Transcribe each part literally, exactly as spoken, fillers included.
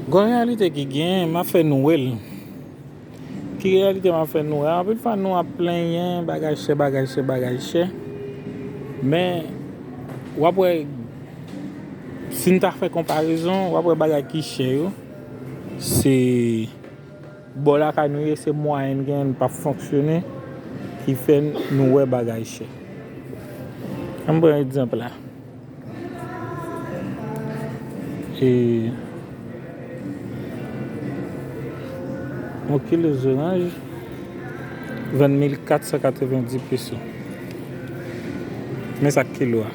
Gon reyalite ki genyen, m ap fè nou wè l. Ki reyalite m ap fè nou wè? Anpil fwa nou ap plenyen, bagay chè, bagay chè, bagay chè. Men, w ap wè, si n ta fè konparezon, w ap wè bagay ki chè yo, se bò lakay nou ye, se mwayen n genyen, n p ap fonksyone, ki fè nou wè bagay chè. Ann pran egzanp la. E, yon kilo zoranj vann mil kat san katrevenndis peso. Men sa k kilo a.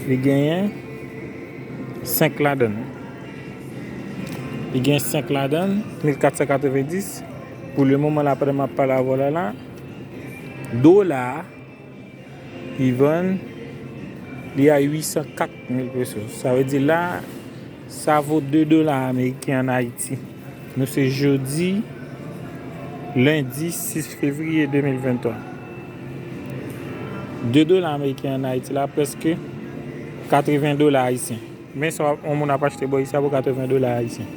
Li genyen senk ladann. Li gen senk ladann, mil kat san katrevenndis. Pou le moman la, pandan m ap pale avè w la, la, dola a, li vann, li a uit san kat mil pesos. Sa vle di la, sa vo de dola ameriken ann Ayiti. Nou se jodi, lendi sis fevriye de mil venntwa. De dola ameriken ann Ayiti la, prèske katreven dola ayisyen. Men sa yon moun ap achte bò isi a pou katreven dola ayisyen.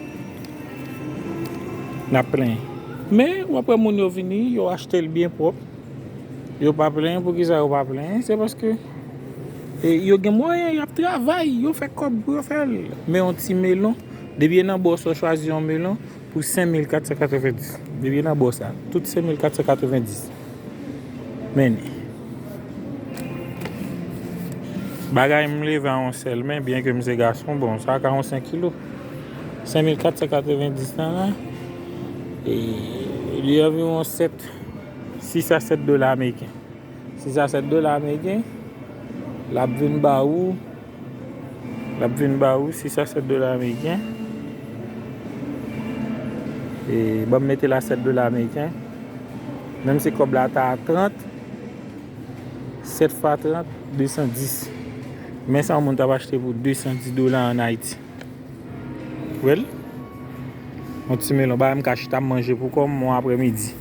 N ap plenyen. Men, w ap wè moun yo vini, yo achte l byen pwòp. Yo pa plenyen. Poukisa yo pa plenyen? Se paske, e, yo gen mwayen, y ap travay, yo fè kòb pou yo fè l. Men yon ti melon, depi e nan bò sa w chwazi yon melon, pou senk mil kat san katrevenndis. Depi nan bò sa, tout senk mil kat san katrevenndis. Men, bagay m leve a yon sèl men, byen ke m se gason, bon, sa ka yon senk kilo. Senk mil kat san katrevenndis lan la, e, li anviwon sèt, sis a sèt dola ameriken. Sis a sèt dola ameriken, l ap vin ba ou, l ap vin ba ou sis a sèt dola ameriken. E, ban m mete l a sèt dola ameriken. Menm si kòb la ta a trant, sèt fwa trant, de san dis. Men sa yon moun t ap achte pou de san dis dola ann Ayiti. Well, yon ti melon, bagay m ka chita m manje pou kò m yon aprèmidi.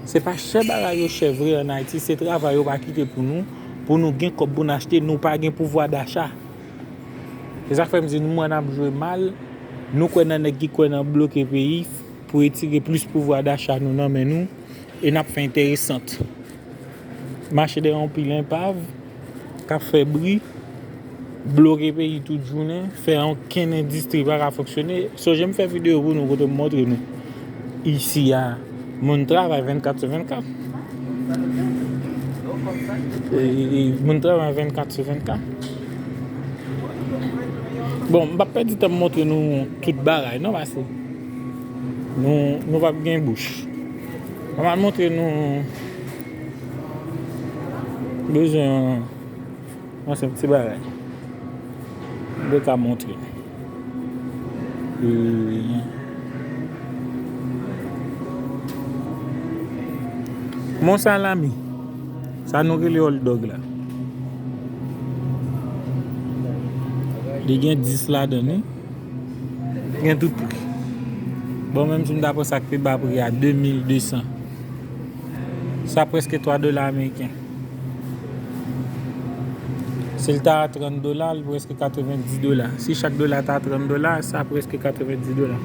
Se pa chè bagay yo chè vre ann Ayiti, se travay yo pa kite pou nou, pou nou gen kòb pou n achte, nou pa gen pouvwa dacha. Se sa k fè m di nou, mwen, n ap jwe mal, nou kwè nan nèg ki kwè nan bloke peyi pou retire plis pouvwa dacha nou nan men nou, e n ap fè enteresant. Mache dèyè yon pil enpav k ap fè bri, bloke peyi tout jounen, fè okenn endistri pa ka fonksyone. Sonje m fè videyo pou nou kote m montre nou isi a, moun travay vennkat sou vennkat. E, e, e, moun travay vennkat sou vennkat. Bon, m p ap pèdi tan m montre nou tout bagay, non, paske nou, nou p ap gen bouch. M ap montre nou bezwen yon senp ti bagay. M te ka montre. E, mon salami. Sa nou rele hot dog la. Li gen dis ladan l, wi. Gen tout pri. Bon, menm si m ta pran sa k pi ba pri a, de mil de san. Sa prèske twa dola ameriken. Si l ta a trant dola, l prèske katrevenndis dola. Si chak dola ta a trant dola, sa prèske katrevenndis dola.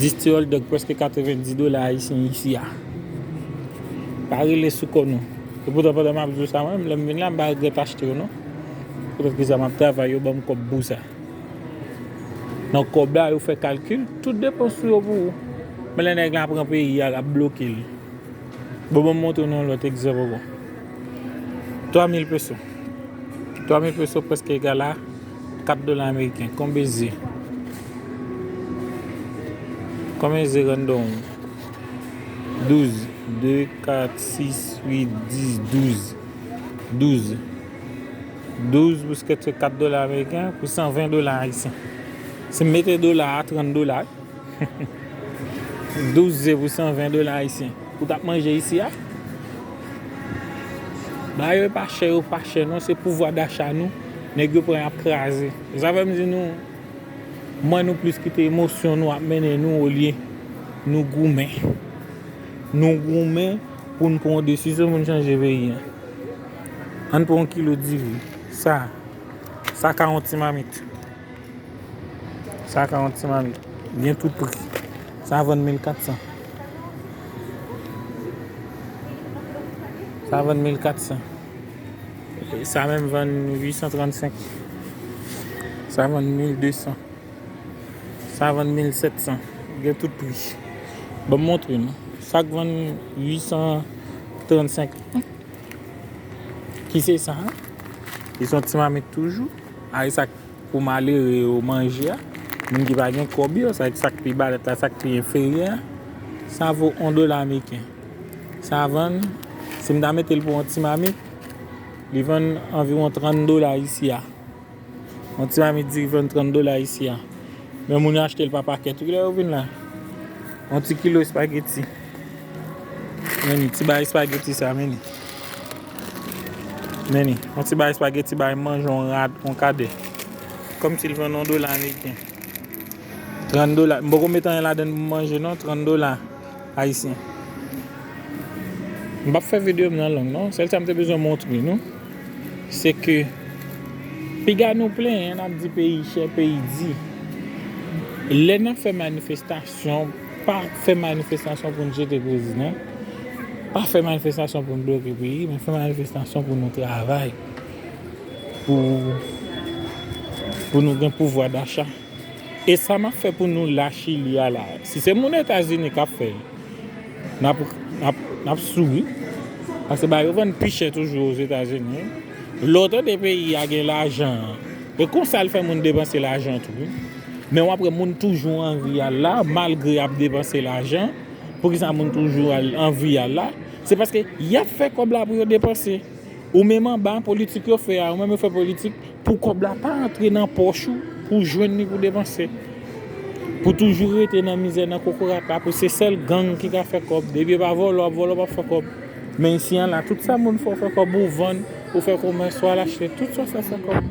Dis ti hot dog prèske katrevenndis dola ayisyen isi a. Pa rele sou kò nou. E poutan, pandan m ap di w sa, mwen, lè m vin la, m pa regrèt achte yo, non. Poutèt ki sa, m ap travay, yo ban m kòb pou sa. Nan kòb la, yo fè kalkil, tout depans ou yo pou ou. Men lè nèg la pran peyi a, l ap bloke l. Bon, ban m montre nou yon lòt egzanp ankò. Twa mil peso. Twa mil peso prèske egal a kat dola ameriken. Konbyen ze? Konbyen ze random? Douz. De, kat, sis, uit, dis, douz. Douz. Douz pou kat dola ameriken pou san ven dola ayisyen. Si m mete dola a trant dola, douz ze pou san ven dola ayisyen. Ou t ap manje isi a? Bagay yo pa chè, yo pa chè non, se pouvwa dacha nou. Nèg yo pran y ap kraze. Sa fè m di nou, mwen, nou plis kite emosyon nou ap mennen nou olye nou goumen. Nou goumen pou n pran yon desizyon pou n chanje peyi a. Ann pran yon kilo diri. Sa, sa ka yon ti mamit. Sa ka yon ti mamit. Gen tout pri. Sa vann mil katsan. Sa vann mil katsan. Sa menm vann uit san trannsenk. Sa vann mil desan. Sa vann mil sètsan. Gen tout pri. Ban m montre nou. Sa k vann uit san trannsenk. Ki se sa? Li se yon ti mamit toujou. A, e sa k pou malere yo manje a. Moun ki pa gen kòb yo, sa, sa k pi balèt la, sa k pi enferyè a. Sa vo yon dola ameriken. Sa vann, si m ta mete l pou yon ti mamit, li vann anviwon trant dola isi a. Yon ti mamit diri vann trant dola isi a. Men moun yo achte l pa pakèt wi lè yo vin la. Yon ti kilo espageti. Men ni, ti bay espageti sa, men ni. Men ni, yon ti bay espageti, bay manje, yon rad, yon kadè. Kòmsi l vann yon dola ameriken. Trant dola. M poko met anyen ladann pou m manje non, trant dola ayisyen. M p ap fè videyo m nan long non. Sèl sa m te bezwen montre nou, se ke piga nou plenyen, n ap di peyi chè, peyi di. Lè n ap fè manifestasyon, pa fè manifestasyon pou n jete prezidan. Pa fè manifestasyon pou n bloke peyi, men fè manifestasyon pou nou travay. Pou, pou nou gen pouvwa dacha. E sa m ap fè pou nou la Chili a la, si se moun Etazini k ap fè l, n ap, n ap, n ap sou wi. Paske bagay yo vann pi chè toujou Ozetazini. Lè w tande peyi a gen lajan an, e konsa l fè moun depanse lajan tou wi. Men w ap wè moun toujou anvi al la, malgre y ap depanse lajan. Poukisa moun toujou al, anvi al la? Se paske y ap fè kòb la pou yo depanse. Ou menm anba politik yo fè a, ou menm yo fè politik pou kòb la pa antre nan pòch ou, pou jwenn li pou depanse. Pou toujou rete nan mizè, nan kokorat la, pou se sèl gang ki ka fè kòb. Depi yo pa vòlò, ap vòlò, p ap fè kòb. Men isi an la, tout sa moun fè, w fè kòb, ou vann, ou fè komès, ou al achte, tout sa w fè, fè kòb.